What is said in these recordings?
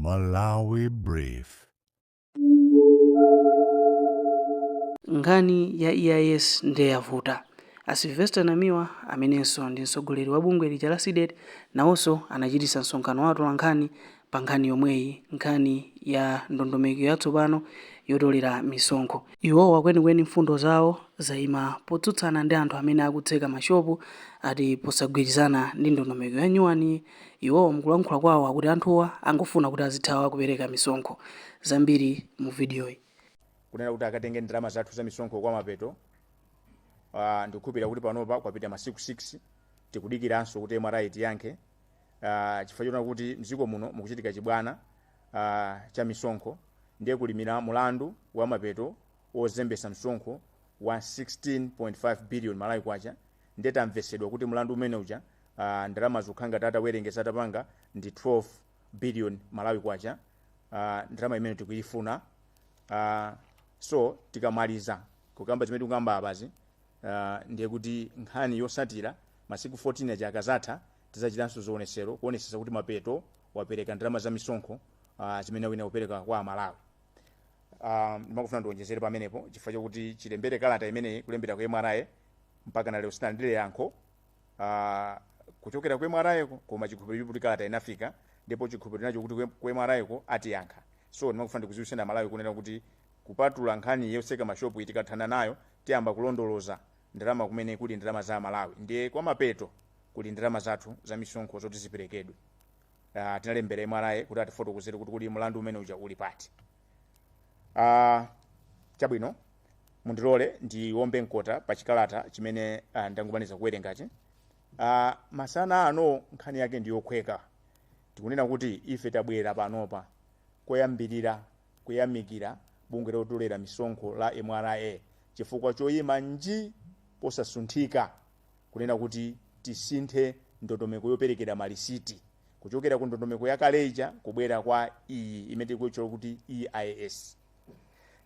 Malawi Brief. Nkhani ya EIS ndiye yavuta. A Sylvester Namiwa amenenso ndi mtsogoleri wa bungwe lija la CDEDI nawonso anachititsa msonkhano wa atolankhani pa nkhani yomweyi, nkhani ya ndondomeko yatsopano yotolera misonkho. Iwowa kwenikweni mfundo zawo zaima potsutsana ndi anthu amene akutseka mashopu ati posagwirizana ndi ndondomeko ya nyuwani. Iwowa mukulankhula kwawo akuti anthuwa angofuna kuti azithawa kupereka misonkho. Zambiri mu vidiyoyi. Kunena kuti akatenge ndalama zathu za misonkho kwa mapeto, ndikukhulupirira kuti panopa kwapita masiku 6, tikudikiranso kuti MRA itiyankhe, chifukwa chonena kuti mdziko muno mukuchitika chibwana cha misonkho. Ndiye kulimira mulandu wa mapeto wozembesa msonkho wa 16.5 billion Malawi kwacha. Ndiye tamvesedwa kuti mlandu umene uja, ndalama zokha ngati atawerengesa atapanga ndi 12 billion Malawi kwacha. Ndalama imene tikuyifuna. So tikamaliza kukamba zimene tikukamba apazi, ndiye kuti nkhani yosatira masiku 14 aja akazatha, tizachitanso zionesero kuonesesa kuti mapeto wapereka ndalama za misonkho zimene wina kupereka kwa Amalawi. Ndimangofuna ndionjezere pamenepo chifukwa chokuti chilembere kalata imeneyi kulembera ku MRA mpaka na lero sinalandire yankho kuchokera ku MRA ko, koma chikhulupiriro kuti kalata inafika ndipo chikhulupiriro nacho kuti ku MRA ko atiyankha. So ndimangofuna ndikudziwitseni Amalawi kunena kuti kupatula nkhani yotseka mashopu, tikathana nayo tiyamba kulondoloza ndalama kumene kuli ndalama za Amalawi. Ndiye kwa mapeto kuli ndalama zathu za misonkho zoti ziperekedwe. Tinalembera MRA kuti atifotokozere kuti kuli mlandu umene uja uli pati. Chabwino, mundilole ndiwombe mkota pa chikalata chimene ndangomaliza kuwerengachi. Masana ano nkhani yake ndiyokhweka. Tikunena kuti ife tabwera panopa koyambirira kuyamikira bungwe lotolera misonkho la MRA chifukwa choyima nji posasunthika kunena kuti tisinthe ndondomeko yoperekera malisiti kuchokera ku ndondomeko yakale ija kubwera kwa iyi imene tikuyitchula kuti EIS.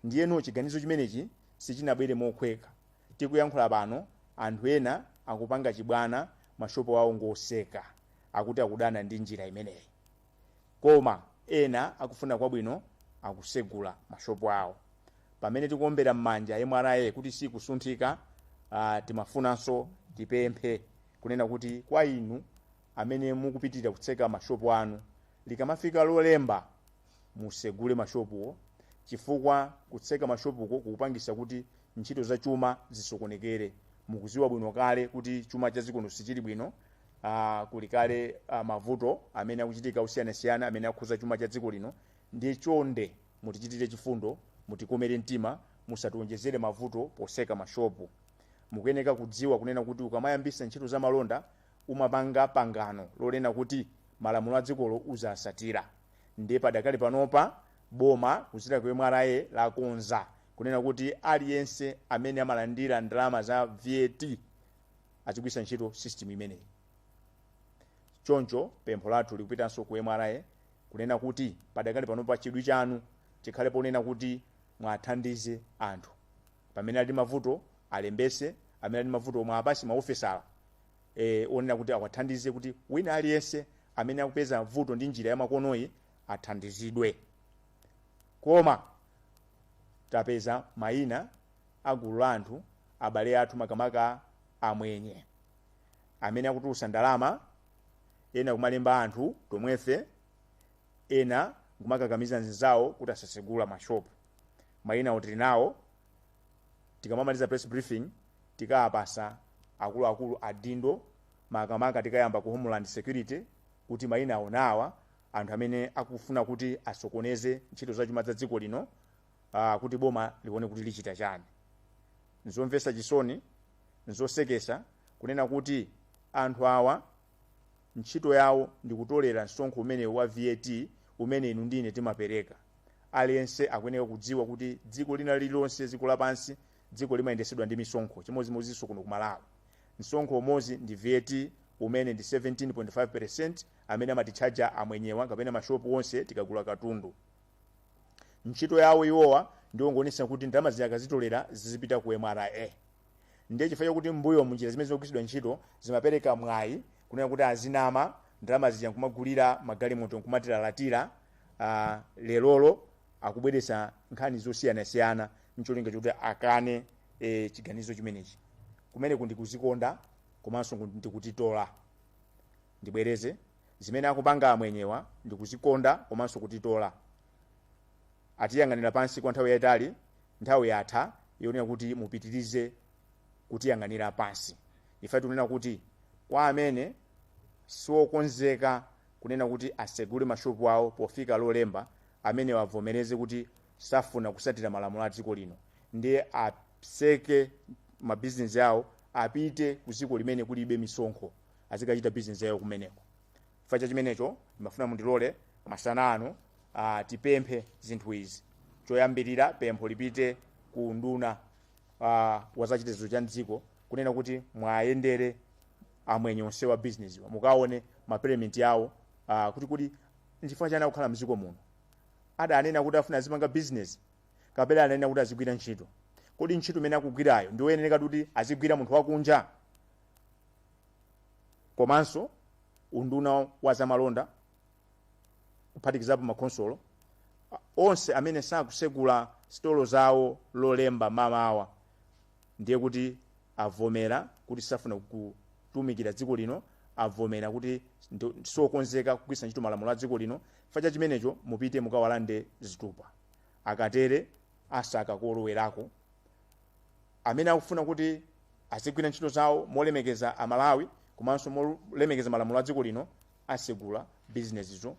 Ndiyeno chiganizo chimenechi sichinabwere mokhweka. Tikuyankhula pano anthu ena akupanga chibwana, mashopu awo ngoseka, akuti akudana ndi njira imeneyi, koma ena akufuna kwabwino akusegula mashopu awo. Pamene tikuombera m'manja MRA kuti sikusunthika, timafunanso tipemphe kunena kuti kwa inu amene mukupitirira kutseka mashopu anu, likamafika Lolemba musegule mashopuwo, chifukwa kutseka mashopuko kukupangisa kuti ntchito za chuma zisokonekere. Mukuziwa bwino kale kuti chuma cha dziko sichili bwino. Kuli kale mavuto amene akuchitika osiyanasiyana amene akhuza chuma cha dziko lino. Ndiye chonde mutichitire chifundo, mutikomere mtima, musationjezere mavuto poseka mashopu. Mukuyeneka kudziwa kunena kuti ukamayambisa ntchito za malonda umapanga pangano lonena kuti malamulo a dzikolo uzasatira. Ndiye padakali panopa boma kudzera ku MRA lakonza kunena kuti aliyense amene amalandira ndalama za VAT azigwiritsa ntchito system imeneyi. Choncho pempho lathu likupitanso ku MRA kunena kuti padakali panopa chidwi chanu chikhale ponena kuti mwathandize anthu pamene ali mavuto alembese, amene ali mavuto omwe apasi maofesala onena kuti awathandize kuti wina aliyense amene akupeza vuto ndi njira yamakonoyi athandizidwe. Koma tapeza mayina a gulu la anthu, abale athu, makamaka amwenye amene akutulutsa ndalama, ena kumalemba anthu tomwefe, ena kumakakamiza nzawo kuti asasegula mashopu. Mayina tili nawo. Tikamamaliza press briefing tikawapasa akuluakulu adindo, makamaka tikayamba ku Homeland Security, kuti mayina awo nawa, anthu amene akufuna kuti asokoneze ntchito za chuma za dziko lino, kuti boma lione kuti lichita chani. Nzomvetsa chisoni, nzosekesa kunena kuti anthu awa ntchito yawo ndi kutolera msonkho umene wa VAT umene inu ndine timapereka. Aliyense akuyeneka kudziwa kuti dziko lina lililonse, dziko lapansi, dziko limayendesedwa ndi misonkho. Chimodzimodzinso kuno ku Malawi, msonkho umodzi ndi VAT umene ndi 17.5 amene amatitchaja amwenyewa kapena mashopu onse tikagula katundu. Ntchito yawo iwowa ndiongoonetsa kuti ndalama zija akazitolera zizipita ku MRA. Ndiye chifukwa chakuti mbuyo munjira zimene zimagwiritsidwa ntchito zimapereka mwayi kunena kuti azinama ndalama zija nkumagulira magalimoto nkumatilalatira. Lerolo akubweretsa nkhani zosiyanasiyana ncholinga chokuti akane chiganizo chimenechi. Kumeneku ndikuzikonda komanso ndikutitola. Ndibwereze, zimene akupanga amwenyewa ndikuzikonda komanso kutitola. Atiyang'anira pansi kwa nthawi yayitali. Nthawi yatha yonena kuti mupitirize kutiyang'anira pansi. Ife tikunena kuti kwa amene siwokonzeka kunena kuti asegule mashopu awo pofika Lolemba, amene wavomereze kuti safuna kusatira malamulo a dziko lino, ndiye aseke mabizinesi awo, apite ku dziko limene kulibe misonkho, azikachita bizinesi yawo kumeneko. Chifukwa cha chimenecho, ndimafuna mundilole masana ano tipemphe zinthu izi. Choyambirira, pempho lipite ku nduna wa zachitetezo cha mdziko kunena kuti mwayendere amwenye onse wa business, mukaone ma permit yawo kuti nchifukwa chani akukhala mdziko muno. Adanena kuti afuna azipanga business kapena ananena kuti azigwira ntchito? Kodi ntchito imene akugwirayo ndiyoyenera kuti azigwira munthu wakunja? Komanso unduna wa zamalonda, kuphatikizapo makonsolo onse amene sakusegula sitolo zawo Lolemba mamawa, ndiye kuti avomera kuti safuna kutumikira dziko lino, avomera kuti sokonzeka kugwiritsa ntchito malamulo a dziko lino. Chifukwa cha chimenecho, mupite mukawalande zitupa. Akatere asaka kolowerako. Amene akufuna kuti azigwira ntchito zawo molemekeza Amalawi komanso molemekeza malamulo a dziko lino, asegula bizinesizo,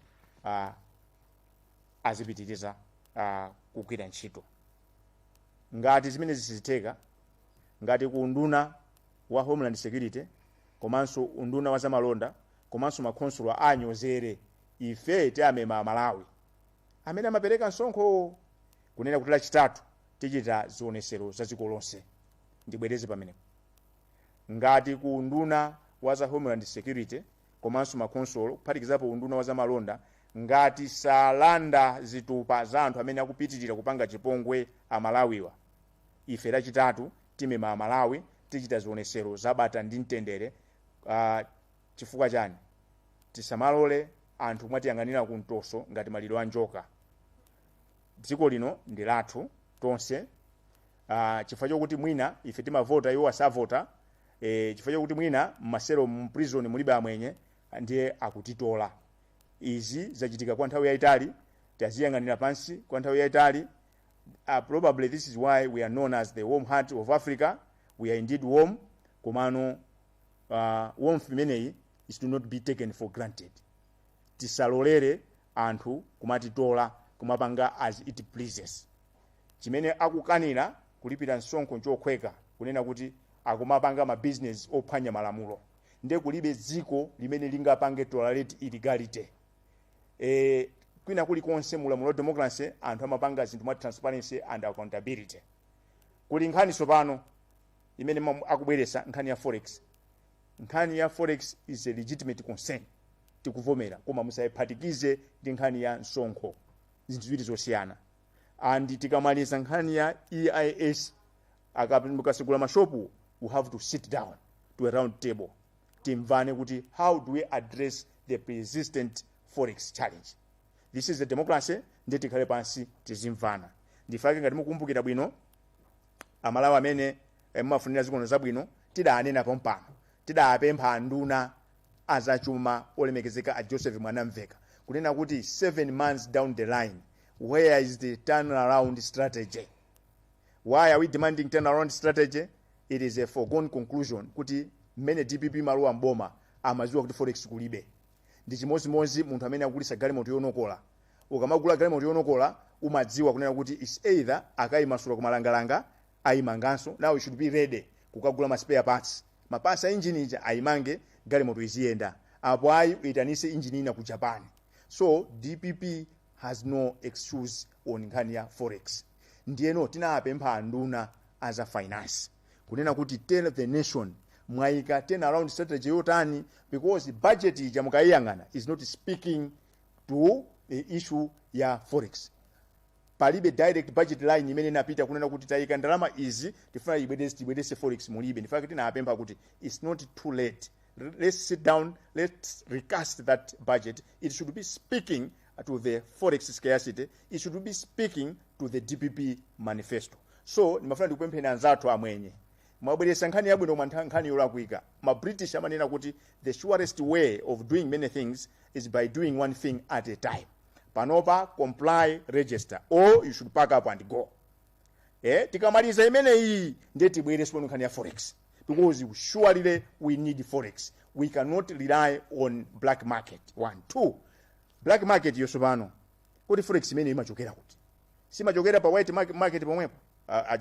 azipitiriza kugwira ntchito. Ngati zimene zisizitheka, ngati ku unduna wa Homeland Security komanso unduna wa zamalonda komanso makhonsolo anyozere, ife tiyamema Amalawi amene amapereka msonkho kunena kuti Lachitatu tichita zionesero za dziko lonse. Ndibwereze pamenepo, ngati ku unduna wa za Homeland Security komanso makhonsolo, kuphatikizapo unduna wa zamalonda, ngati salanda zitupa za anthu amene akupitirira kupanga chipongwe Amalawiwa, ife Lachitatu timema Amalawi, tichita zionesero zabata ndi mtendere. Chifukwa chani? Tisamalole anthu kumatiyang'anira kumtoso ngati maliro a njoka. Dziko lino ndi lathu tonse. Chifukwa chokuti mwina ife timavota, iwo asavota, chifukwa chokuti mwina mmaselo mu prison mulibe amwenye, ndiye akutitola. Izi zachitika kwa nthawi yayitali, taziyang'anira pansi kwa nthawi yayitali. Probably this is why we are known as the warm heart of Africa. We are indeed warm, komano warmth imeneyi is to not be taken for granted. Tisalolere anthu kumatitola, kumapanga as it pleases. Chimene akukanira kulipira msonkho nchokhweka, kunena kuti akumapanga mabizinesi ophwanya malamulo. Ndiye kulibe dziko limene lingapange tolerate illegality. Kwina kulikonse mulamulo wa democracy, anthu amapanga zinthu mwa transparency and accountability. Kuli nkhani tsopano imene akubweretsa, nkhani ya forex. Nkhani ya forex is a legitimate concern, tikuvomera, koma musayiphatikize ndi nkhani ya msonkho, zinthu ziwiri zosiyana. And tikamaliza nkhani ya EIS, akasegula mashopu, we have to sit down to a round table, timvane kuti how do we address the persistent forex challenge. This is a democracy, ndiye tikhale pansi tizimvana. Ndifake ngati mukumbukira bwino, Amalawi amene mumafunira zikono zabwino, tidanena pompano, tidapempha anduna azachuma olemekezeka a Joseph Mwanamveka kunena kuti 7 months down the line, where is the turnaround strategy? Why are we demanding turnaround strategy? It is a foregone conclusion kuti mmene DPP malowa mboma amadziwa kuti forex kulibe. Ndi chimodzimodzi munthu amene akugulitsa galimoto yonokola. Ukamagula galimoto yonokola, umadziwa kunena kuti is either akayimasula kumalangalanga, ayimanganso. Now you should be ready kukagula ma spare parts, ma parts a engine ija, ayimange, galimoto iziyenda. Apo ayi, uyitanise engine ina ku Japan. So DPP has no excuse on nkhani ya forex. Ndiyeno tinapempha anduna aza finance kunena kuti tell the nation mwayika turnaround strategy yotani, because budget ija mukayiyang'ana is not speaking to the issue ya forex. Palibe direct budget line imene inapita kunena kuti tayika ndalama izi, tifuna ibwerese, tibwerese forex. Mulibe. Ndifake tinapempha kuti it's not too late, let's sit down, let's recast that budget. It should be speaking to the forex scarcity, it should be speaking to the DPP manifesto. So ndimafuna ndikupempheni anzathu amwenye, mwabweretsa nkhani yabwino koma nkhani yolakwika. Ma British amanena kuti the surest way of doing many things is by doing one thing at a time. Panopa comply, register, or you should pack up and go. Tikamaliza imeneyi ndiye tibwere sipano nkhani ya forex, because surely we need forex. We cannot rely on black market. 1, 2, black market yosopano kuti forex imene imachokera kuti simachokera pa white market pomwepo.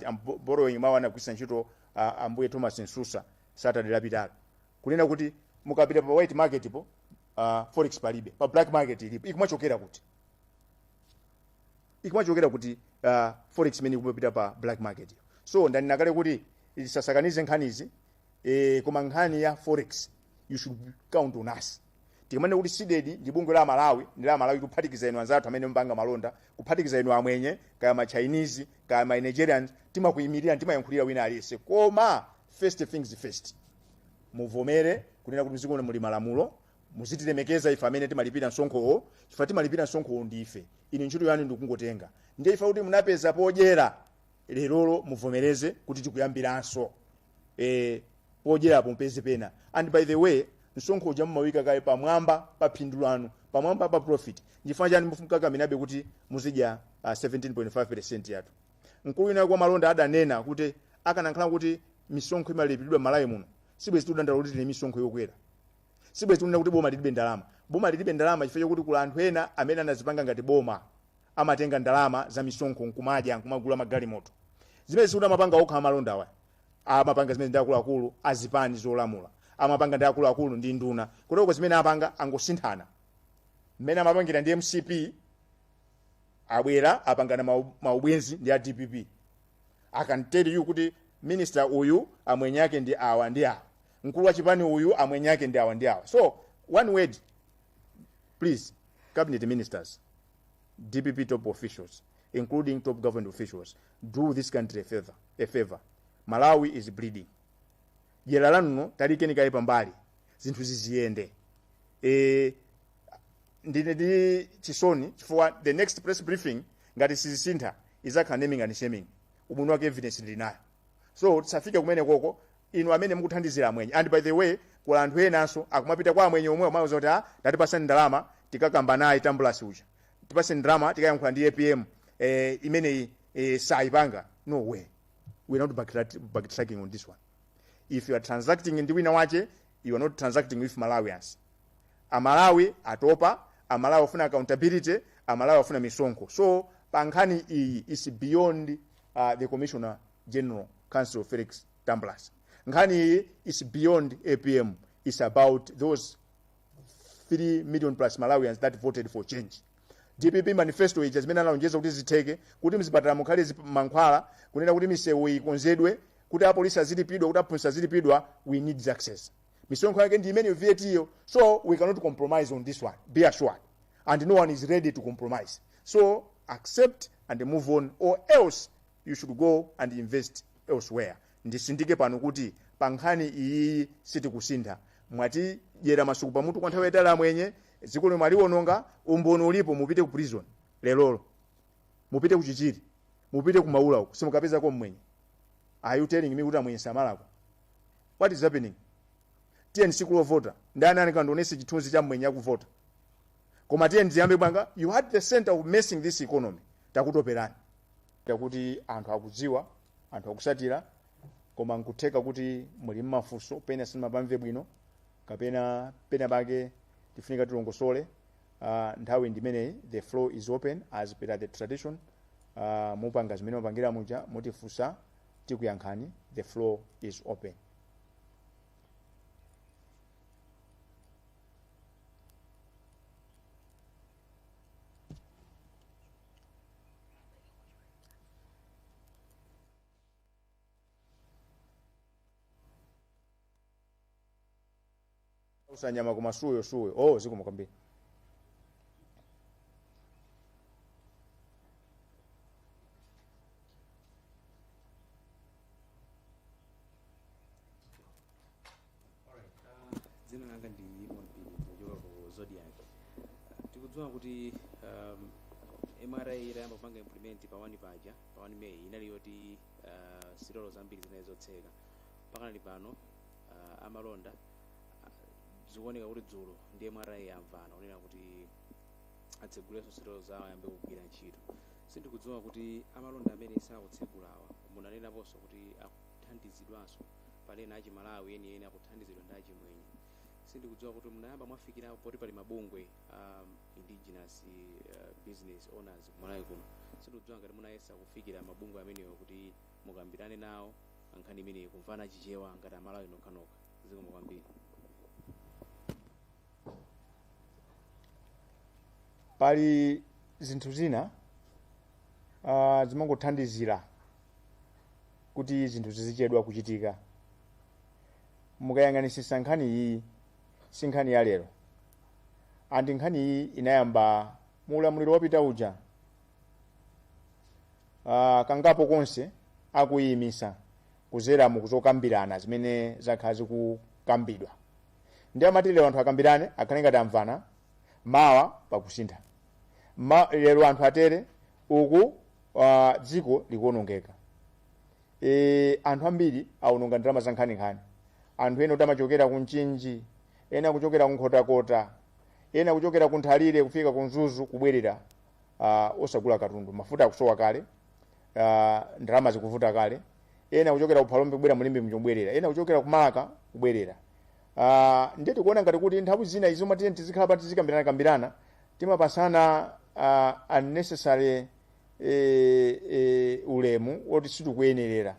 I'm borrowing mawu anagwiritsa ntchito ambuye Thomas Nsusa Saturday lapitalo, kunena kuti mukapita pa white market po forex palibe, pa black market ilipo. Ikumachokera kuti? Ikumachokera kuti forex imene ikumapita pa black market. So ndanena kale kuti tisasakanize nkhanizi, koma nkhani ya forex you should count on us. Tikamane kuti CDEDI ndi bungwe la Malawi, ndi la Malawi kuphatikiza inu anzathu amene mupanga malonda, kuphatikiza inu amwenye, kaya ma Chinese, kaya ma Nigerians, timakuyimirira, timayankhulira wina aliyense. Koma first things first, muvomere kunena kuti mdziko muli malamulo, muzitilemekeza ife amene timalipira msonkhowo, chifukwa timalipira msonkhowo ndi ife. Ine ntchito yanu ndikungotenga. Ndiye ife kuti munapeza podyera lerolo, muvomereze kuti tikuyambiranso. Podyerapo mupeze pena. And by the way, msonkho uja mumawika kale pamwamba pa phindu lanu, pamwamba pa profit. Ndifuna chani mufumkakaminabe kuti muzidya 17.5% yathu. Mkulu wina kwa malonda adanena kuti akanakhala kuti misonkho imalipiridwa m'Malawi muno, sibwezi tikudandaula kuti tili misonkho yokwera, sibwezi tikunena kuti boma lilibe ndalama. Boma lilibe ndalama chifukwa chokuti kula anthu ena amene anazipanga ngati boma, amatenga ndalama za misonkho nkumadya, nkumagula magalimoto. Zimene sikuti amapanga okha amalonda awa, amapanga zimene ndi akuluakulu azipani zolamula, amapanga ndi akuluakulu ndi nduna. Kutoko zimene apanga angosinthana mmene amapangira ndi MCP, abwera apangana maubwenzi ndi a DPP. I can tell you kuti minister uyu amwenye ake ndi awa ndi awa, mkulu wa chipani uyu amwenye ake ndi awa ndi awa. So one word please, cabinet ministers, DPP top officials, including top government officials, do this country a favor, a favor. Malawi is bleeding. Dyera lanuno talikeni kaye pambali, zinthu ziziyende. Ndine ndi chisoni chifukwa the next press briefing ngati sizisintha izakhala naming and shaming. Ubwino wake evidence ndili nayo. So tisafike kumene koko, inu amene mukuthandizira amwenye. And by the way, kula anthu enanso akumapita kwa amwenye omwe amauza kuti tatipasani ndalama tikakamba naye Tambulasi uja, tipaseni ndalama tikayankhula ndi APM, imeneyi sayipanga. No way, we are not backtracking on this one. If you are transacting ndi wina wache, you are not transacting with Malawians. Amalawi atopa, Amalawi afuna accountability, Amalawi afuna misonkho. So pa nkhani iyi is beyond the Commissioner General Counsel Felix Tambulasi. Nkhani iyi is beyond APM. It's about those 3 million plus Malawians that voted for change. DPP manifesto ija zimene analonjeza kuti zitheke, kuti mzipatala mukhale mankhwala, kunena kuti misewu ikonzedwe, kuti apolisi azilipidwa, kuti aphunzitsi azilipidwa, we need success. Misonkho yake ndi imene VAT iyo. So we cannot compromise on this one, be assured. And no one is ready to compromise. So accept and move on, or else you should go and invest elsewhere. Ndisindike pano kuti pa nkhani iyi sitikusintha. Mwatidyera masuku pamutu kwa nthawi yayitali amwenye, dziko lino mwaliwononga, umboni ulipo, mupite ku prison lelolo, mupite ku Chichiri, mupite ku Maula uko, simukapezako mmwenye. Are you telling me kuti amwenye samalako? What is happening? Tiye tsiku lovota, ndani angandionese chithunzi cha mmwenye akuvota? Koma tiye ndiyambe bwanga, you had the center of messing this economy. Takutoperani. Takuti anthu akudziwa, anthu akusatira, koma nkutheka kuti muli mmafunso pena simapamve bwino, kapena pena pake tifunika tilongosole. Nthawi ndimeneyi, the floor is open as per the tradition. Mupanga zimene mupangira muja, mutifunsa, tikuyankhani. The floor is open. Usanyama koma suyo suyo. Oh, zikomo kwambiri. Dzina langa ndi Imon Pili, kuchoka ku Zodiak. Tikudziwa kuti MRA itayamba kupanga implement pa 1 paja, pa 1 May, inali yoti sitolo zambiri zinali zotseka. Pakanali pano amalonda zikuoneka kuti dzulo ndi MRA yamvana kunena kuti atsegulenso sitolo zawo, ayambe kugwira ntchito. Sindikudziwa kuti amalonda amene sakutsegulawa, munanenaponso kuti akuthandizidwanso, palena Achimalawi enieni akuthandizidwa ndi Achimwenye. Sindikudziwa kuti munayamba mwafikirapo, poti pali mabungwe indigenous business owners kumalawi kuno. Sindikudziwa ngati munayesa kufikira mabungwe amenewo kuti mukambirane nawo nkhani imeneyi, kumvana Chichewa ngati Amalawi nokhanokha. Zikomo kwambiri. Pali zinthu zina zimangothandizira kuti zinthu zizichedwa kuchitika. Mukayang'anisisa nkhani iyi, si nkhani ya lero, and nkhani iyi inayamba mu ulamuliro wapita uja. Kangapo konse akuyimisa kuzera mu kuzokambirana zimene zakhala zikukambidwa, ndi amati lero anthu akambirane, akhale ngati amvana, mawa pakusintha. Lero anthu atere uku, dziko likuonongeka. Anthu ambiri awononga ndalama za nkhaninkhani. Anthu ena kuti amachokera ku Mchinji, ena kuchokera ku Nkhotakota, ena kuchokera ku Nthalire kufika ku Mzuzu, kubwerera osagula katundu. Mafuta akusowa kale, ndalama zikuvuta kale. Ena kuchokera ku Phalombe kubwera mu Limbe kubwerera, ena kuchokera ku Marka kubwerera. Ndiye tikuona ngati kuti nthawi zina izo mati tizikhala pa tizikambirana kambirana, timapasana unnecessary ulemu woti situkuyenerera,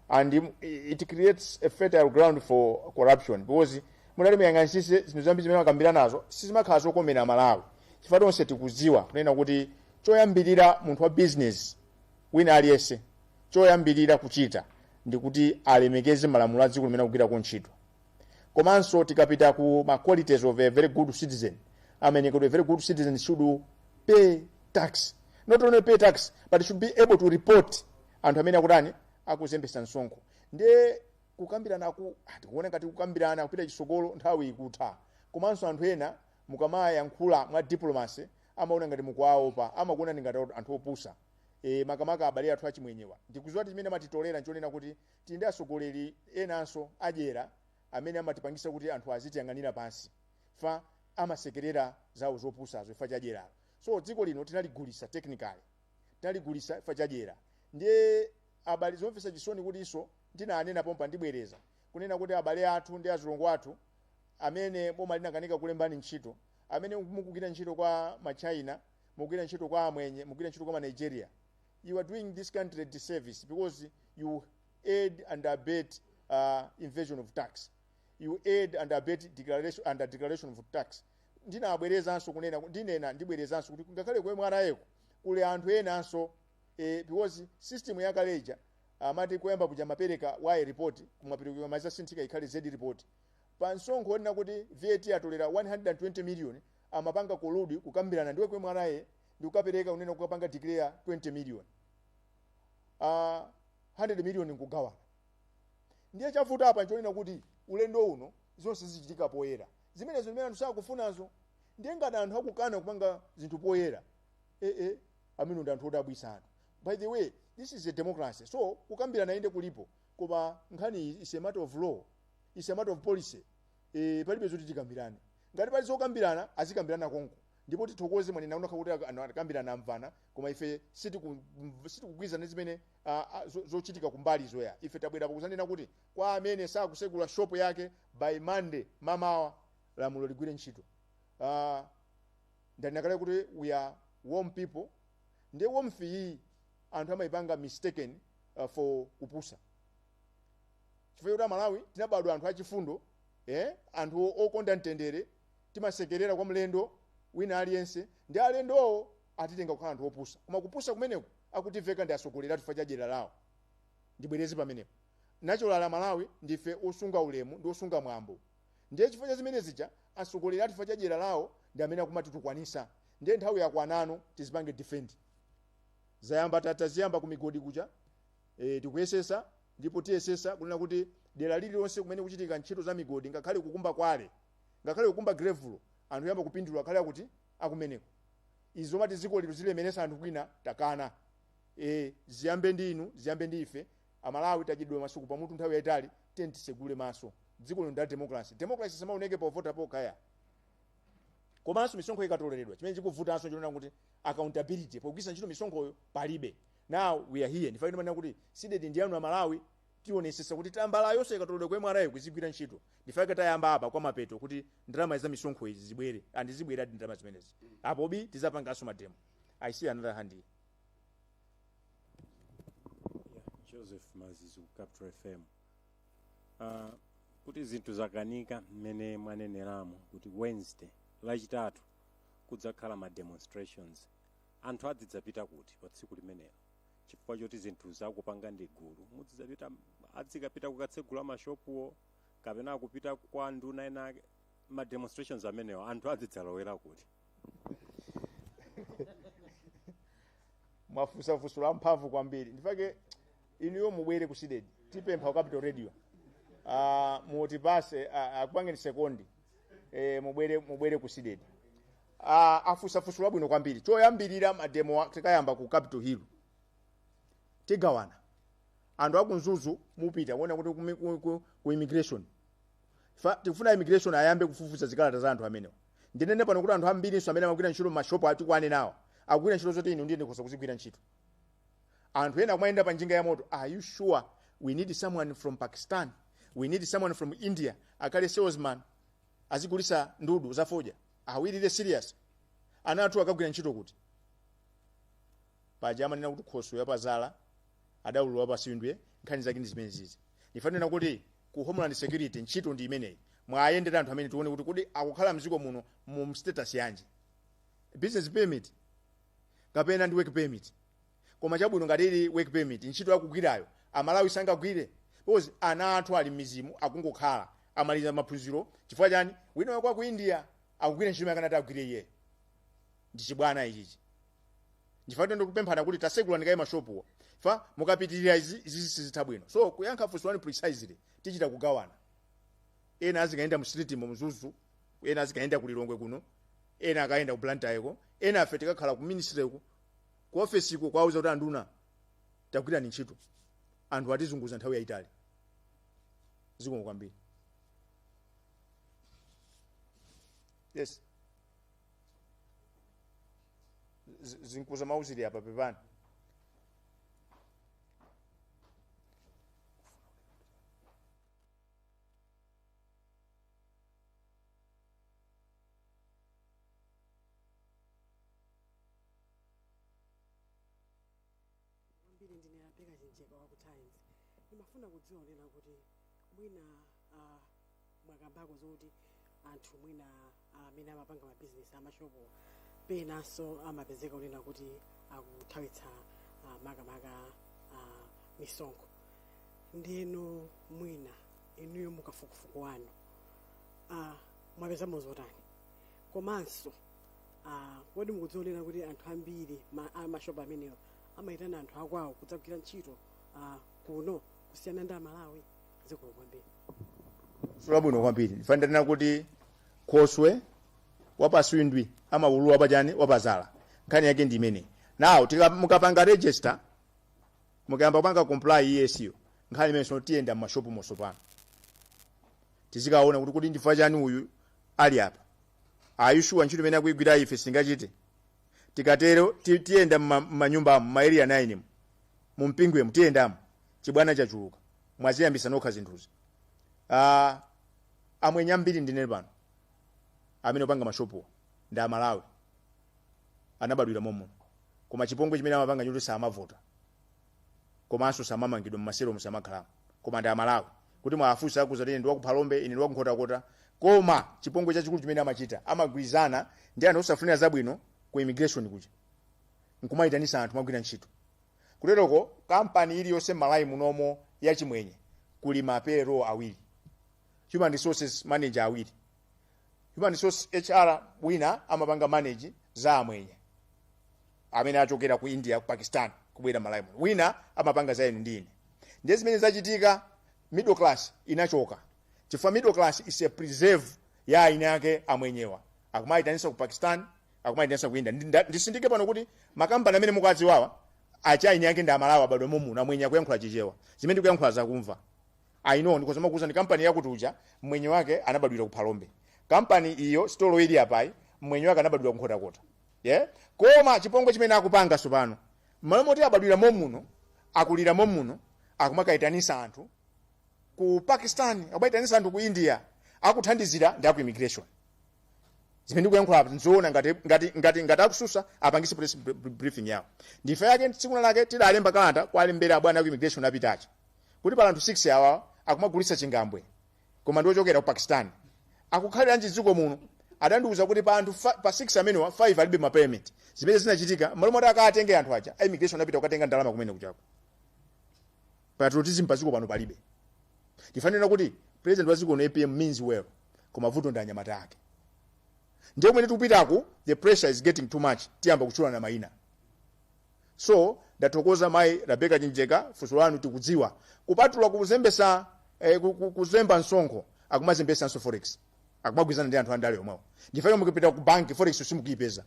and it creates a fertile ground for corruption, because mutati muyang'anisise zinthu zambiri zimene makambiranazo sizimakhala zokomera Malawi, chifukwa tonse tikudziwa kunena kuti choyambirira munthu wa business wina aliyense choyambirira kuchita ndi kuti alemekeze malamulo a dziko limene akugwirako ntchito. Komanso tikapita ku ma qualities of a very good citizen, amene kuti a very good citizen should pay tax, not only pay tax but should be able to report anthu amene akutani, akuzembesa msonkho. Ndiye kukambiranaku, tikuona ngati kukambirana kupita chitsogolo, nthawi ikutha. Komanso anthu ena mukamayankhula mwa diplomacy amaona ngati mukuwaopa, amakuona ngati anthu opusa. Makamaka abale athu Achimwenyewa, ndikudziwa kuti chimene amatitolera nchonena kuti tili ndi atsogoleri enanso adyera amene amatipangisa kuti anthu azitiyang'anira pansi, fa amasekerera zawo zopusazo ifa chadyeralo. So dziko lino tinaligulisa, technically tinaligulisa ifa chadyera. Ndiye abale, zomvetsa chisoni kuti iso ndinanena pompa, ndibwereza kunena kuti abale athu ndi azilongo athu amene boma linakanika kulembani ntchito, amene mukugwira ntchito kwa Machina, mukugwira ntchito kwa Amwenye, mukugwira ntchito kwa Manigeria, you are doing this country a disservice because you aid and abet invasion of tax, you aid and abet declaration under declaration of tax. Ndinabwerezanso kunena, ndinena, ndibwerezanso kuti ngakhale ku MRA kuli anthu enanso, because system yakaleja amati kuyamba kuja mapereka Y report, kumapereka mazasinthika ikhale Z report. Pa msonkho onena kuti VAT atolera 120 million, amapanga collude, kukambirana ndiwe ku MRA ndi kukapereka kunena kukapanga declare 20 million, 100 million nkugawana. Ndiye chavuta apa nchonena kuti ulendo uno zonse zichitika poyera, zimenezo zimene anthu sakufunazo. Ndiye ngati anthu akukana kupanga zinthu poyera, amene ndi anthu odabwisa anthu. By the way, this is a democracy, so kukambirana inde kulipo, koma nkhani iyi is a matter of law, is a matter of policy. Palibe zoti tikambirane. Ngati pali zokambirana, azikambirana konko. Ndipo tithokoze, mwanena unakha kuti anthu akambirana, amvana, koma ife sitikugwirizana zimene zochitika kumbali zoya. Ife tabwera pakuzanena kuti kwa amene sakusegula shop yake by Monday mamawa, lamulo ligwire ntchito. Ndanena kale kuti we are warm people. Ndiye warmth iyi anthu amayipanga mistaken for kupusa, chifukwa choti Amalawi tinabadwa anthu achifundo, anthu okonda mtendere, timasekerera kwa mlendo wina aliyense. Ndi alendowo atitenga kukhala anthu opusa, koma kupusa kumeneku akutiveka ndi atsogoleri athu chifukwa cha dyera lawo. Ndibwereze pamenepo, natural Amalawi ndife osunga ulemu ndi osunga mwambo. Ndiye chifukwa cha zimene zija, atsogoleri athu chifukwa cha dyera lawo ndi amene akumatitukwanisa. Ndiye nthawi yakwanano tizipange defend. Zayamba, taziyamba ku migodi kuja, tikuyesesa ndipo tiyesesa kunena kuti dera lililonse kumene kuchitika ntchito za migodi, ngakhale kukumba kwale, ngakhale kukumba gravel, anthu yamba kupindula akhale akuti akumeneko. Izi zomati dziko lino zilemeresa anthu kwina takana. Ziyambe ndi inu, ziyambe ndi ife Amalawi. Tachidwe masuku pamutu nthawi yayitali, tiye tisegule maso. Dziko lino ndi democracy. Democracy samaoneke povota pokha, komanso misonkho ikatoleredwa. Chimene chikuvutanso chonena kuti accountability pogwiritsa ntchito misonkhoyo palibe. Now we are here. Ndifake ndimanena kuti CDEDI ndi yanu Amalawi. Tionesesa kuti tambala yonse ikatoleredwa kwa MRA kuzigwira ntchito. Ndifake tayamba apa kwa mapeto kuti ndalama za misonkho izi zibwere, and zibwera ndalama zimenezi. Apo bi tizapanganso mademo. I see another hand here. Yeah, Joseph Mazizu, Capital FM. Kuti zinthu zakanika mmene mwaneneramo kuti Wednesday, Lachitatu, kudzakhala ma demonstrations, anthu adzidzapita kuti pa tsiku limenelo? Chifukwa choti zinthu zakupanga ndi gulu, mudzidzapita, adzikapita kukatsegula mashopuwo kapena kupita kwa nduna ena ake? Ma demonstrations amenewo anthu adzidzalowera kuti? Mwafunsa funso la mphamvu kwambiri. Ndifake inuyo mubwere ku CDEDI, tipempha ku Capital Radio mutipase akupangeni second, mubwere ku CDEDI. Afunsa funso labwino kwambiri. Choyambirira, mademo tikayamba ku Capitol Hill, tigawana. Anthu aku Mzuzu mupita kuona kuti ku immigration. Tikufuna immigration ayambe kufufuza zikalata za anthu amenewa. Ndinene pano kuti anthu ambirinso amene amagwira ntchito m'mashopu atikwane nawo akugwira ntchito zoti inu ndiye ndikhoza kuzigwira ntchito. Anthu ena akumayenda pa njinga ya moto. Are you sure we need someone from Pakistan, we need someone from India akhale salesman, azigulisa ndudu zafodya? Are we really serious? Ana athu akagwira ntchito kuti? Paja amanena kuti khoswe yapazala adawulula pasindwe. Nkhani zake ndi zimene zizi. Ndifanena kuti ku Homeland Security ntchito ndi imeneyi. Mwayendera anthu amene tione kuti kodi akukhala mdziko muno mu status yanji, business permit kapena ndi work permit. Koma chabwino, ngati ili work permit, ntchito yakugwirayo Amalawi sangagwire, because ana athu ali m'mizimu akungokhala, amaliza maphunziro. Chifukwa chani wina wako ku India akugwira ntchito yakanati agwire iye? Ndi chibwana ichichi. Ndifatu ndikupemphana kuti tasegulani kaye mashopuwa fa mukapitirira izi, izi sizitha bwino. So kuyankha funso lanu precisely, tichita kugawana. Ena azikayenda mu street mo Mzuzu, ena azikayenda ku Lilongwe kuno, ena akayenda ku Blantyre, ena afe tikakhala ku ministry ku office ko kwauza kuti anduna, tagwirani ntchito, anthu atizunguza nthawi yayitali. Zikomo kwambiri. Yes. Zinkuza mauzili apa, pepani. Kwambiri. Ndine Rabeka Chinjeka wa ku Times. Ndimafuna kudziwa kunena kuti mwina mwakambako zokuti anthu mwina amene amapanga mabizinesi amashopo penanso amapezeka kunena kuti akuthawitsa makamaka misonkho. Ndiyeno mwina inuyo mukafukufuku wanu mwapezamo zotani? Komanso kodi mukudzionera kuti anthu ambiri amashopo amenewa amayitana anthu akwawo kudzagwira ntchito kuno kusiyana ndi Amalawi? Zikomo kwambiri. Labwino kwambiri. Ndifanirana kuti khoswe wapaswindwi amawulula wapachani, wapazala. Nkhani yake ndi imene. Now mukapanga register, mukayamba kupanga comply ES, nkhani imene so tiyenda mmashopu monso pano, tizikaona kuti kuti ndifukwa chani uyu ali apa. Are you sure ntchito imene akuyigwira ife singachite? Tikatero tiyenda m'manyumbamo, ma area 9 mu, mu Mpingwemu tiyendamo. Chibwana chachuluka, mwaziyambisa nokha zinthuzi. Amwenye ambiri, ndinene pano, amene opanga mashopuwa ndi Amalawi, anabadwira momuno, koma chipongwe chimene amapanga choti samavota komanso samamangidwa, mmasero musamakhalamo, koma ndi Amalawi. Kuti mwafunsa akuza kuti ine ndi wakuphalombe, ine ndi wakunkhotakota. Koma chipongwe chachikulu chimene amachita, amagwirizana ndi anthu osafunira zabwino ku immigration kuja nkumayitanisa anthu mwagwira ntchito. Kuteroko kampani iliyonse m'Malawi munomo yachimwenye kuli ma payroll awiri, human resources manager awiri, human resource HR wina amapanga manage za amwenye amene achokera ku India, ku Pakistan, kubwera Malawi muno, wina amapanga za inu ndi ine. Ndiye zimene zachitika, middle class inachoka, chifukwa middle class is a preserve ya aini ake amwenyewa. Akumayitanisa ku Pakistan, Akumayitanisa ku India. Ndisindike pano kuti makampani amene mukuwadziwawa achaini ake ndi Amalawi, abadwa momuno, amwenye akuyankhula Chichewa zimene ndikuyankhula zakumva. I know, ndikhoza kumakuuza ndi kampani yakuti uja mwenye wake anabadwira ku Phalombe, kampani iyo sitolo ili apayi mwenye wake anabadwira ku Nkhotakota, yeah? Koma chipongwe chimene akupanga tsopano, mmalo moti abadwira momuno, akulira momuno, akumakayitanisa anthu ku Pakistan, akumayitanisa anthu ku India, akuthandizira ndi aku immigration. Zimene ndikuyankhula apa nzoona. Ngati akususa, apangise press briefing yawo. Ndife yake tsiku lake tidalemba kalata kwalembera abwana aku immigration apitachi kuti pala anthu 6 awa akumagulitsa chingambwe koma ndiochokera ku Pakistan, akukhaliranji dziko muno? Adandiuza kuti pa anthu pa 6 amenewa, 5 alibe ma permit. Zimene zinachitika, malo moti akatenge anthu aja, a immigration apita kukatenga ndalama kumene kuchako. Patriotism paziko pano palibe. Tifanira kuti president wa dziko lino APM means well, koma vuto ndi anyamata ake. Ndiye kumene tikupitaku, the pressure is getting too much, tiyamba kutchulana mayina. So ndathokoza mayi Rebecca Chinjeka funso lanu. Tikudziwa kupatula kuzembesa, kuzemba msonkho, akumazembesanso forex, akumagwirizana ndi anthu andale omwewo. Ndifake mukipita ku banki, forex simukuyipeza,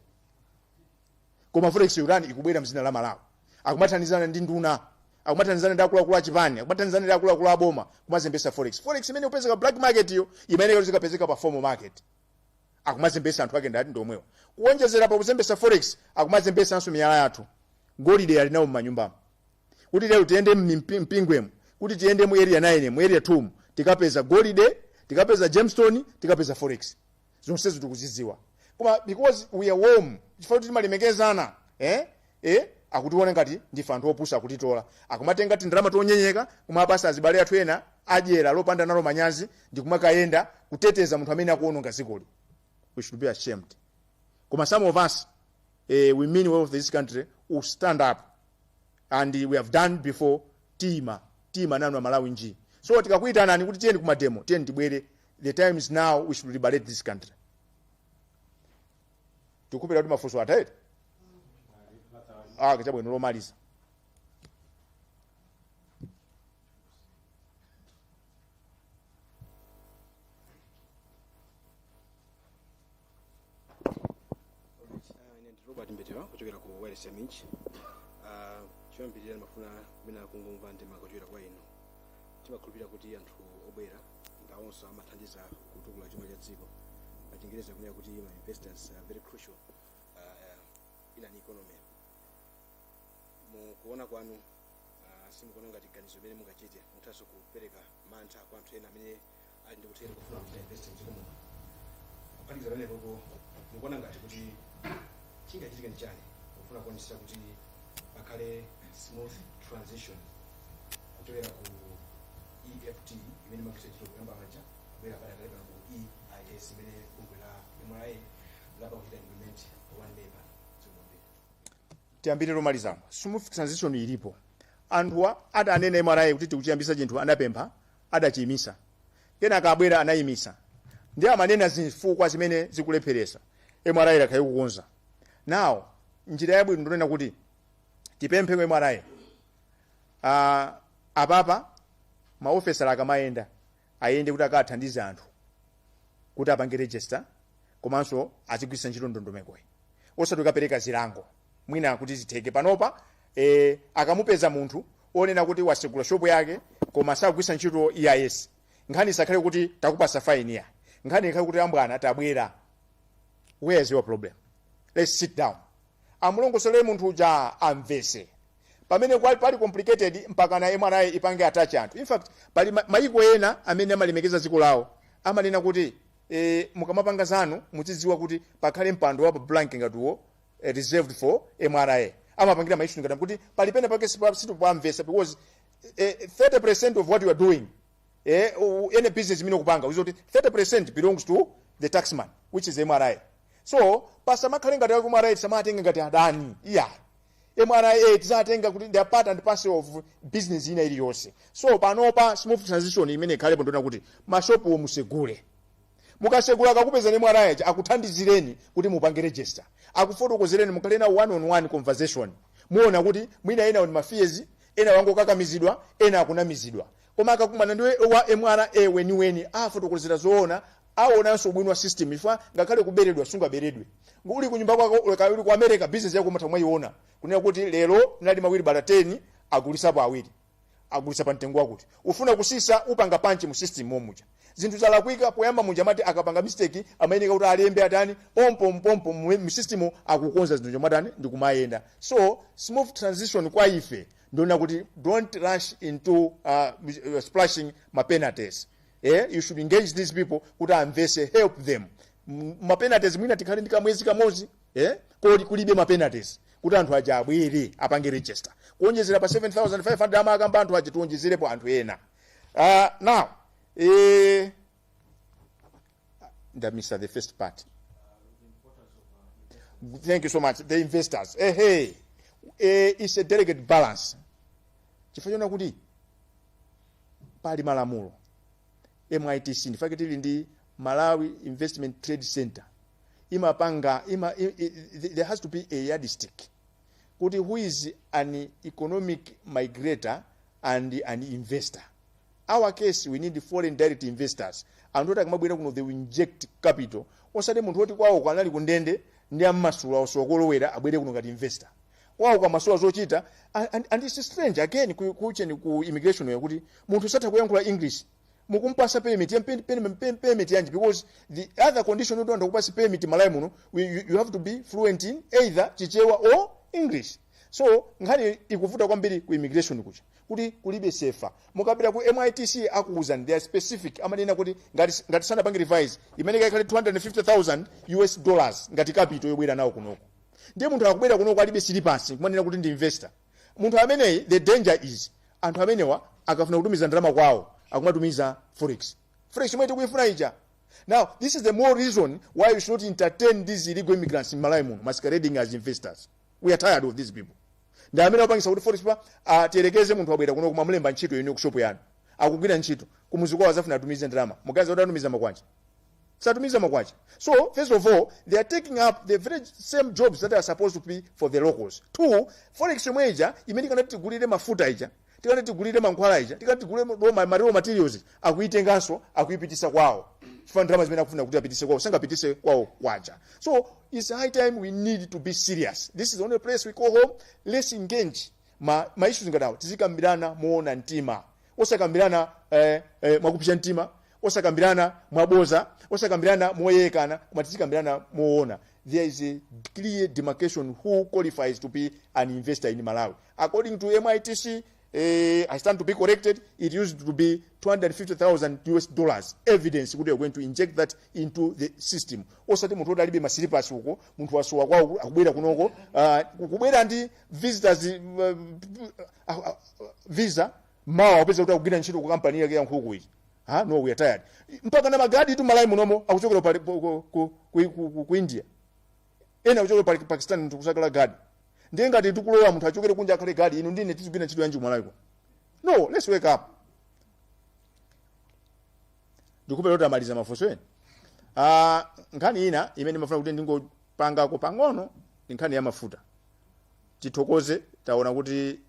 koma forex yurani ikubwera mzina la Malawi. Akumathandizana ndi nduna, akumathandizana ndi akuluakulu achipani, akumathandizana ndi akuluakulu aboma kumazembesa forex. Forex imene ikupezeka black market yo imene zikapezeka pa formal market, akumazembesa anthu ake ndati ndiomwewo. Kuonjezera pa kuzembesa forex, akumazembesanso miyala yathu, golide ali nawo m'manyumbamo. Kuti lero tiyende mpingwemo, kuti tiyende mu Area 9, mu Area 2, tikapeza golide, tikapeza gemstone, tikapeza forex. Zonsezo tikuzidziwa, koma because we are warm, chifukwa kuti timalemekezana, akutiona ngati ndife anthu opusa, akutitola, akumatenga tindalama tonyenyeka kumapasa azibale athu ena adyera lopanda nalo manyazi ndi kumakayenda kuteteza munthu amene akuononga dzikoli. We should be ashamed. Koma some of us, we mean well of this country, will stand up and we have done before. Tima tima nanu Amalawi nji. So tikakuyitanani kuti tiyeni kuma demo, tiyeni tibwere. The time is now, we should liberate this country. Tikupira kuti mafunso atete. Ah, chabwino, lomaliza. Ine ndi Robert Mbetewa kuchokera ku Wireless ya Minch. Choyambirira ndimafuna kumene kungomva ndemanga kuchokera kwa inu. Timakhulupirira kuti anthu obwera ndawonso amathandiza kutukula chuma cha dziko. Pa Chingereza kunena kuti ma investors are very crucial in an economy. Mukuona kwanu, simukuona ngati ganizo limene mungachite muthanso kupereka mantha kwa anthu ena amene ali ndi kuthekera kufuna kuchita invest mdziko muno? Kuphatikiza pamenepopo, mukuona ngati kuti chingachitike ndi chani kufuna kuonetsetsa kuti pakhale smooth transition kuchokera ku EFT imene imagwiritsa ntchito kuyamba paja kubwera padakali pano ku EIS imene bungwe la MRA layamba kuchita implement pa 1 May pano? Zikomo. Tiyambire lomalizamo. Smooth transition ilipo. Anthuwa adanena MRA kuti tikuchiyambisa chinthu, anapempha, adachiyimisa, kenaka abwera anayimisa ndi amanena zifukwa zimene zikulepheresa. MRA lakhaye kukonza. Now njira yabwino ndonena kuti tipemphe ku MRA, apapa maofesala akamayenda, ayende kuti akathandize anthu kuti apange register komanso azigwiritsa ntchito ndondomekoyi, osati kukapereka zilango. Mwina kuti zitheke panopa, akamupeza munthu onena kuti wasegula shopu yake koma sakugwiritsa ntchito EIS, nkhani isakhale kuti takupasa fine ya, nkhani ikhale kuti ambwana tabwera, where is your problem, let's sit down, amulongosolere munthu uja amvese. Pamene pali complicated mpaka na MRA ipange attach anthu. In fact, pali mayiko ena amene amalemekeza dziko lawo, amanena kuti mukamapanga zanu muzidziwa kuti pakhale mpando wa pa blank ngatiwo, reserved for MRA. Amapangira ma issue ngati kuti pali pena pake situpamvesa, because 30% of what you are doing, any business imene ukupanga, uziwe kuti 30% belongs to the taxman, which is MRA. So pasamakhale ngati aku MRA tisamaatenge ngati adani, iya. MRA tizatenga kuti they are part and parcel of business ina iliyonse. So panopa smooth transition imene ikhalepo ndiona kuti mashopuwo musegule. Mukasegula, akakupezani MRA aja, akuthandizireni kuti mupange register, akufotokozereni, mukhale nawo one on one conversation. Muona kuti mwina ena ndi ma fears, ena wangokakamizidwa, ena akunamizidwa, koma akakumana ndi wa MRA weniweni, afotokozera zoona. Aonanso ubwino wa system ifa ngakhale kuberedwa sungaberedwe. Uli kunyumba kwako, uli ku America, business yako umatha mwayiona kunena kuti lero nali mawiri 10, agulisapo awiri, agulisa pa mtengo wakuti ufuna kusisa, upanga punch mu system momuja. Zinthu zalakwika poyamba muja amati akapanga mistake amayeneka kuti alembe, atani, pompo pompo mu system akukonza zinthu chomatani ndikumayenda. So smooth transition kwa ife ndiona kuti don't rush into splashing ma penalties. You should engage these people kuti amvese, help them. Ma penalties mwina tikhale ndi kamwezi kamodzi kodi kulibe ma penalties kuti anthu aja abwere apange register, kuonjezera pa 7500 amakamba anthu aja, tionjezerepo anthu ena. Now ndamisa the first part. Thank you so much. The investors, hey, it's a delicate balance chifukwa chona kuti pali malamulo MITC, ndifake tili ndi Malawi Investment Trade Center, imapanga ima, i, i, there has to be a yardstick kuti who is an economic migrator and an investor. Our case, we need foreign direct investors, anthu oti akamabwera kuno they will inject capital, osati munthu oti kwawo kanali kundende ndi ammasula osokolowera abwere kuno ngati investor kwawo kamasula zochita. And it's strange again kucheni ku immigration yakuti munthu satha kuyankhula English, mukumpasa permit ya permit yanji? Because the other condition yoti anthu akupasa permit Malawi muno, you have to be fluent in either Chichewa or English. So nkhani ikuvuta kwambiri ku immigration kucha kuti kulibe sefa. Mukapita ku MITC akuwuzani, they are specific, amanena kuti ngati sanapange revise imene kaikhale US$250,000 ngati capital yobwera nawo kunoko. Ndiye munthu akubwera kunoko alibe silipasi, kumanena kuti ndi investor. Munthu ameneyi, the danger is anthu amenewa akafuna kutumiza ndalama kwawo akumatumiza forex, forex imwe tikuifuna ija. Now this is the more reason why you should not entertain these illegal immigrants in Malawi muno masquerading as investors. We are tired of these people. Ndi amene apangisa kuti forex pa tiyerekeze munthu wabwera kuno kumamulemba ntchito inu kushopo yanu, akugwira ntchito kumuzi kwawo, azafuna atumize ndalama, mugaza kuti atumiza makwacha? Satumiza makwacha. So first of all, they are taking up the very same jobs that are supposed to be for the locals. Two, forex yomwe ija imene tikanati tigulire mafuta ija, tikanati tigulire mankhwala ija, tikanati tigulire raw materials, akuitenganso akuipitisa kwawo, chifukwa ndalama zimene akufuna kuti apitise kwawo sangapitise kwawo kwacha. So it's high time we need to be serious. This is the only place we call home. Let's engage ma issues ngati awo, tizikambirana moona mtima, osakambirana mwakupsya mtima, osakambirana mwaboza, osakambirana moyekana, koma tizikambirana moona. There is a clear demarcation who qualifies to be an investor in Malawi. According to MITC, I stand to be corrected, it used to be US$250,000 evidence kuti you're going to inject that into the system, osati munthu oti alibe masilipasi uko, munthu wasowa kwawo akubwera kunoko kubwera ndi visitors visa, mawa apeza kuti akugwira ntchito ku kampani yake ya nkhuku iyi. Ha, no, we are tired. Mpaka na magadi tu Malawi munomo akuchokera pali ku India, ena akuchokera pali Pakistan, munthu kusakala gadi. Ndiye ngati tikulowa munthu achokere kunja akhale gadi, inu ndine tizigwira ntchito yanji ku Malawi? No, let's wake up. Ndikupera kuti amaliza mafunso ena. Nkhani ina imene ndimafuna kuti ndingopangako pang'ono ndi nkhani ya mafuta. Tithokoze, taona kuti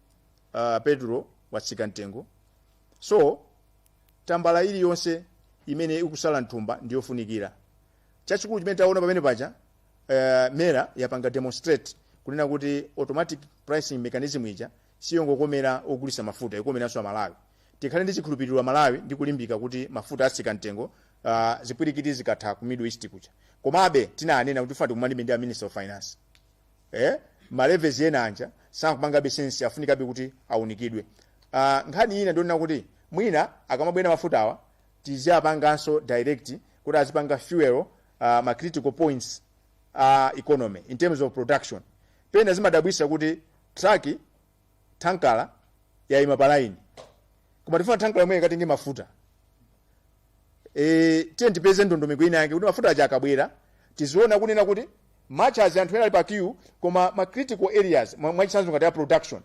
petrol watsika mtengo, so tambala iliyonse imene ikusala mthumba ndiyofunikira. Chachikulu chimene taona pamene paja, MERA yapanga demonstrate kunena kuti automatic pricing mechanism ija siyongokomera ogulisa mafuta, ikomeranso Amalawi. Tikhale ndi chikhulupiriro Amalawi ndi kulimbika kuti mafuta atsika mtengo zipwirikiti zikatha ku Middle East kuja. Komabe tinanena kuti tifuna tikumalibe ndi a Minister of Finance, ma levies ena anja sakupangabe sense, afunikabe kuti aunikidwe. Nkhani ina ndionena kuti mwina akamabwera mafuta awa tiziapanganso direct kuti azipanga fuel ma critical points economy in terms of production. Pena zimadabwisa kuti truck tankala yayima pa line, koma tifuna tankala yomwe ikatenge mafuta. Tiye tipeze ndondomeko ina yake kuti mafuta aja akabwera tiziona kunena kuti much as anthu ena ali pa queue, koma ma critical areas, mwachitsanzo ngati ya production,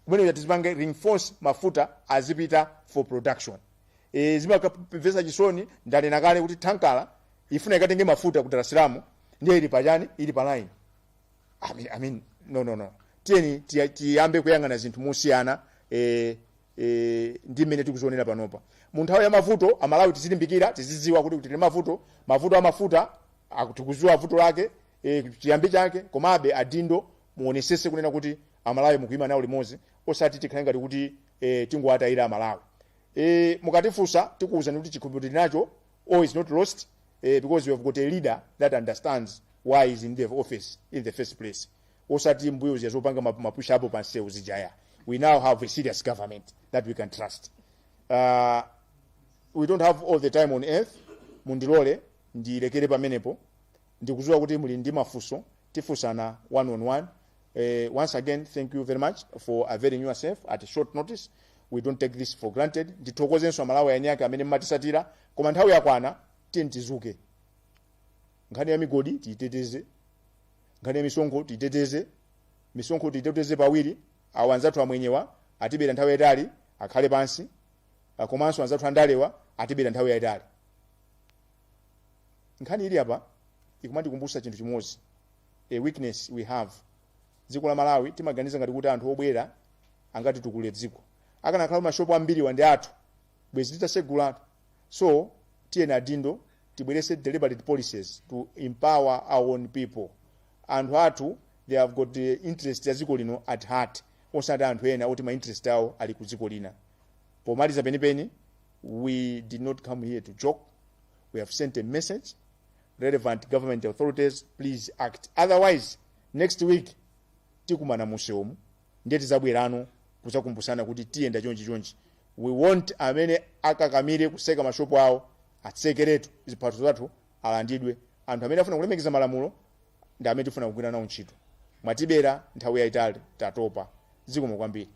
kumene tizipange reinforce mafuta azipita for production. Zimakapeza chisoni, ndanena kale kuti tankala ifuna ikatenge mafuta ku Dar es Salaam, ndiye ili pachani? Ili pa line. I mean, no, no, no, tiyeni tiyambe kuyang'ana zinthu mosiyana. Ndi mmene tikuzionera panopa mu nthawi ya mavuto. Amalawi tizilimbikira, tizidziwa kuti tili mavuto, mavuto amafuta tikudziwa vuto lake, chiyambi chake. Komabe adindo muonesese kunena kuti Amalawi mukuyima nawo limodzi, osati tikhale ngati kuti tingowatayira Amalawi. Mukatifunsa tikuwuzani kuti chikhulupiriro tili nacho, all is not lost, because we have got a leader that understands why he's in the office in the first place, osati mbuyo zija zopanga ma push up pansewu zijaya. We now have a serious government that we can trust. We don't have all the time on earth. Mundilole ndilekere pamenepo. Ndikudziwa kuti muli ndi mafunso, tifunsana one on one. Once again, thank you very much for availing yourself at a short notice. We don't take this for granted. Ndithokozenso Amalawi anyake amene mmatisatira, koma nthawi yakwana, tiye tizuke. Nkhani ya migodi tiyiteteze, nkhani ya misonkho tiyiteteze, misonkho tiyiteteze pawiri. Awo anzathu amwenyewa atibera nthawi yayitali, akhale pansi. Komanso anzathu andalewa atibera nthawi yayitali. Nkhani ili apa ikumatikumbusa chinthu chimodzi, a weakness we have. Dziko la Malawi timaganiza ngati kuti anthu obwera angatitukule dziko. Akanakhala mashopu ambiriwa ndi athu, bwezi titasegulatu. So tiyeni adindo tibwerese deliberate policies to empower our own people. Anthu athu, they have got the interest ya dziko lino at heart, osati anthu ena oti ma interest awo ali ku dziko lina. Pomaliza penipeni, we did not come here to joke. We have sent a message. Relevant government authorities, please act, otherwise next week tikumana musewumu, ndiye tizabwerano kuzakumbusana kuti tiyenda chonchi chonchi. We want amene akakamire kuseka mashopu awo atsekeretu, ziphaso zathu alandidwe. Anthu amene afuna kulemekeza malamulo ndi amene tifuna kugwira nawo ntchito. Mwatibera nthawi yayitali, tatopa. Zikomo kwambiri.